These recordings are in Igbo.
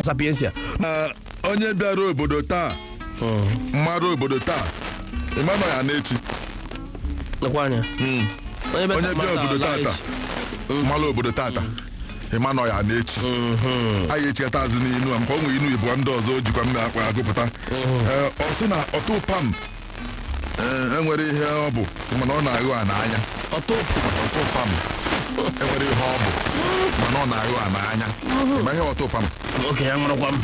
Sapiensia. Na onye bịara obodo taa, mmadụ obodo taa, ịma nọ ya n'echi. Nekwa anya. Onye Onye bịa obodo tata, mmalụ obodo tata, ịma nọ ya n'echi. Anyị echikata azụ n'inu a, maka ọ nwere inu ịbụọ ndị ọzọ o jikwa mma akpa agụpụta. Ee, ọ sị na ọtụ pam, ee, enwere ihe ọ bụ, mana ọ na-aghụ a n'anya. Ọtụ. Ọtụ pam enwere ihe ọ bụ, mana ọ na-aghụ a n'anya. Ịma ihe ọtụ pam? Oke, aṅụrụkwa m.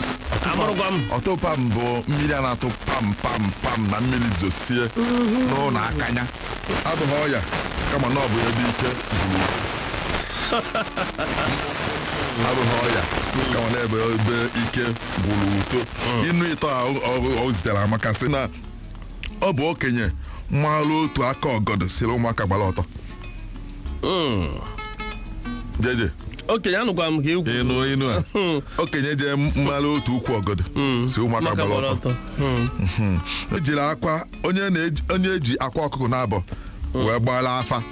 Aṅụrụkwa m. Ọtụ pam bụ mmiri a na-atụ pam pam pam na mmiri zosie n'ụlọ akanya. Abụghị ọya, kama na ọ bụ ebe ike gwụrụ. Abụghị ọya, kama na ebe ike gwụrụ uto. Inu ịtọ a o zitere amaka, sị na ọ bụ okenye mmalụ otu aka ọgọdọ siri ụmụaka gbara ọtọ. Jeje. Okenye, anụkwa m ka ikwu. Ịnụ inu a, okenye jee mmalụ otu ukwu ọgọdọ si ụmụaka gbara ọtọ. Ejiri akwa onye onye eji akwa ọkụkọ na-abọ wee gbara afa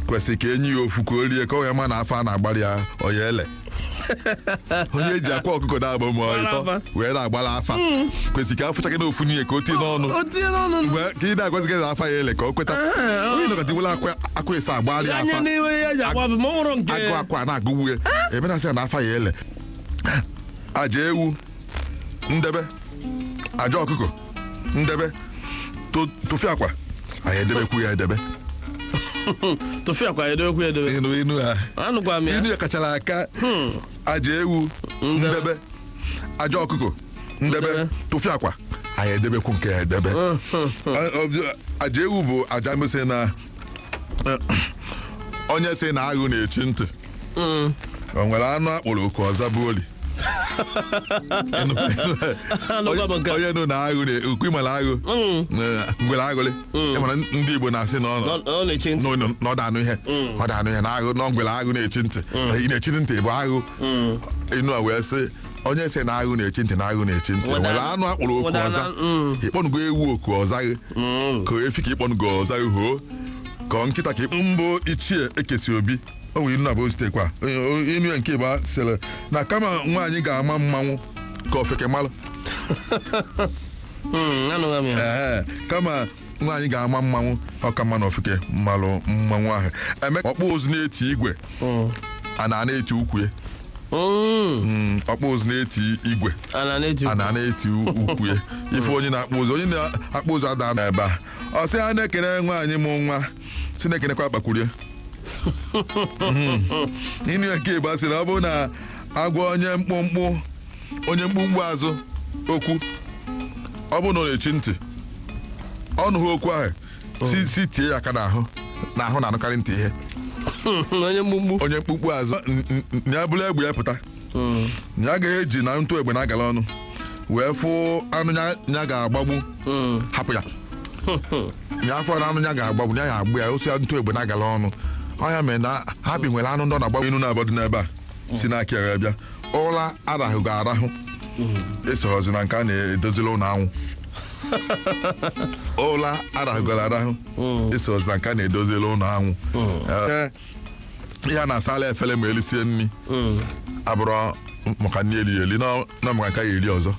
kwesịrị ka enyi ya ofu ka o rie, ka o wee ma na afa a na-agbara ya ọya ele. Onye eji akwa ọkụkọ na-abọ ma Gbara ịtọ afa. wee na-agbara afa kwesịrị ka afụchakị na ofu n'ihe ka o tinye n'ọnụ. O tinye n'ọnụ. Mgbe ka ị na-agwazi gị na afa ya ele, ka o kweta. Onye nọkọta iwere akwa ịsa agbara ya anya afa n'iwe ya ji agba ma ọ nwụrụ nke agụ akwa na-agụgbu ya, emenasị ya na afa ya ele. Aja ewu ndebe, aja ọkụkọ ndebe, tụfịa akwa anyị edebekwu ya edebe. Tụfịa kwa, edebekwu edebe. Ịnụ inu ha? Anụkwa m ya. Inu ya kachara aka: aja ewu ndebe, aja ọkụkọ ndebe, Ndebe. tụfịa akwa anyị edebekwu nke ya edebe. Aja ewu bụ aja mesi na onye si na agụ na-echi ntị, o nwere anụ akpọrọ oku ọza bụ oli. Anụkwa m nke a. Onye nụ na agụ na okwu, ịmara agụ, ngwere agụlị, ịmara ndị Igbo na-asị na ọ nọ Ọ na-echi ntị. na ọ da-anụ ihe, ọ da-anụ ihe na agụ nọ, ngwere agụ na-echi ntị. Ị na-echi ntị bụ agụ. Inu a wee sị, onye sị na agụ na-echi ntị, na agụ na-echi ntị, nwere anụ akpọrọ oku ọza. Ịkpọnugo ewu oku ọza gị, ka efi ka ịkpọnugo ọza gị, hoo ka ọ nkịta ka mbụ ichie ekesi obi. O nwere inu abụọ sitekwa inu ya. Nke ịgba sịrị na kama nwaanyị ga-ama mmanwụ ka ofeke malụ. Anụghị m ya. Ee, kama nwaanyị ga-ama mmanwụ, ọka mma na ofeke mmalụ mmanwụ ahụ. Eme ọkpụ ụzụ na-eti igwe, a na na-eti ukwu ya. Ọkpụ ụzụ na-eti igwe, A na na-eti a na na-eti ukwu ya. Ife onye na-akpụ ụzụ, onye na-akpụ ụzụ ada n'ebe a. Ọ sị ha na-ekene nwaanyị mụ nwa, si na-ekenekwa akpakwurie. Inu ya nke ịgba sị na ọ bụrụ na agwa onye mkpụmkpụ, onye mkpụmkpụ azụ okwu, ọ bụrụ na ọ na-echi ntị, ọnụ ha okwu ahụ si tie ya aka n'ahụ, n'ahụ na-anụkarị ntị ihe. Onye mgbumgbu. Onye mkpụmkpụ azụ ya bụrụ egbe ya pụta, ya agaghị eji na ntụ egbe na-agala ọnụ wee fụ anụ ya ga-agbagbu, hapụ ya. Ya afọ na anụ ya ga-agbagbu, ya ga-agbụ ya osi ntụ egbe na-agala ọnụ. Ọ ya mere na ha bi nwere anụ ndị ọ na-agbagbu. Inu na-abọ dị n'ebe a si n'aka ya wee bịa. Ụra arahụ ga-arahụ esoghozi na nke a na-edozili ụlọ anwụ. Ụra arahụgoro arahụ esoghozi na nke a na-edozili ụlọ anwụ. Ee, ihe a na-asala efere ma elisie nri abụrụ maka nri eli eli na maka nke ya eri ọzọ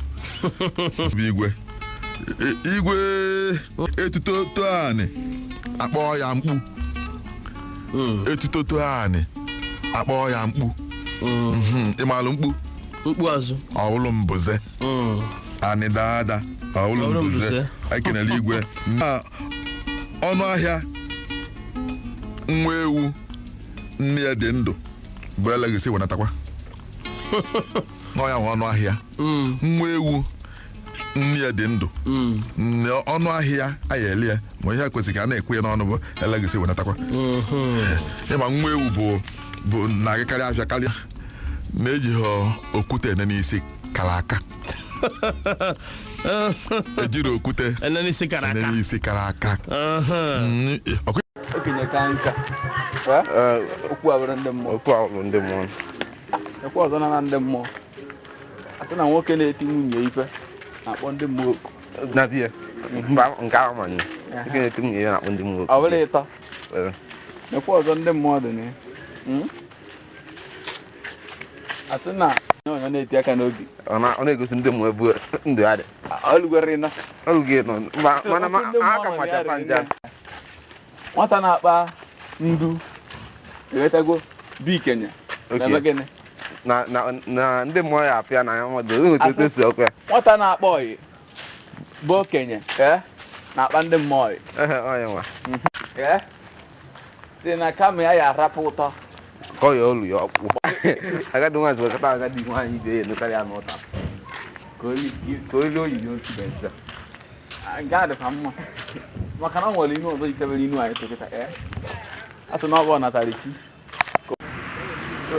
bụ igwe. Igwe etuto toanị akpọọ ya mkpu, etuto toanị akpọọ ya mkpu. Ịmalụ mkpu? Mkpu azụ. Ọwụlụ mbụze anị daada ọwụlụ Ọwụlụ mbụze. mbụze. Anyị kenere igwe na ọnụ ahịa nwa ewu nne ya dị ndụ bụ eleghịsị wenatakwa n'ọya nwe ọnụ ahịa nwa ewu nne ya dị ndụ. Nne ọnụ ahịa anyị eli ya, ma ihe kwesịrị ka a na-ekwu ya n'ọnụ bụ eleghịsị wenatakwa. Ịma nwa ewu bụ na-agakarị afịa karịa na-ejighị okwute ene n'isi kara aka, ejiri okwute ene n'isi kara ene aka. N'isi kara aka. Okenye ka nka. Okwu abụrụ ndị mmụọ. Okwu ahụ bụ ndị mmụọ. Ekwe ọzọ na ndị mmụọ a sị na nwoke na-eti nwunye ife na-akpọ ndị mmụọ oku. Na biya mba nke ahụ manye nke na-eti nwunye ya na-akpọ ndị mmụọ. Ọ bụrụ ịtọ. Ee. Ekwe ọzọ ndị mmụọ dị na ya. A sị na Onye na-eti aka n'obi. Ọ na-egosi ndị mmụọ ebe ndụ ya dị. Olugwere na. Oge nọ mana Okwu ndị mmụọ aka nọ macha ya panja. riri nne. Nwata na-akpa ndu ewetago bụ ikenye. Okay. Na-eme gịnị? Na ndị mmụọ ya apịa na ya mmadụ otu otu esi ọkụ ya. Nwata na-akpa ọyị bụ okenye, na-akpa ndị mmụọ ọyị. Ehe, onye nwa. Ee, si na kama ya ya arapụ ụtọ. Ka ọ ya olu ya ọkpụkpụ. Agadi nwaanyị wekọta agadi nwaanyị ibe ya enukarị ya n'ụta. Ka o rie oyiyi otu bụ nsị. Nke a dịkwa mma maka na ọ nwere ihe ọzọ yitebere inu anyị tụkịta. Ee, a sị na ọ bụ ọnatara chi. So,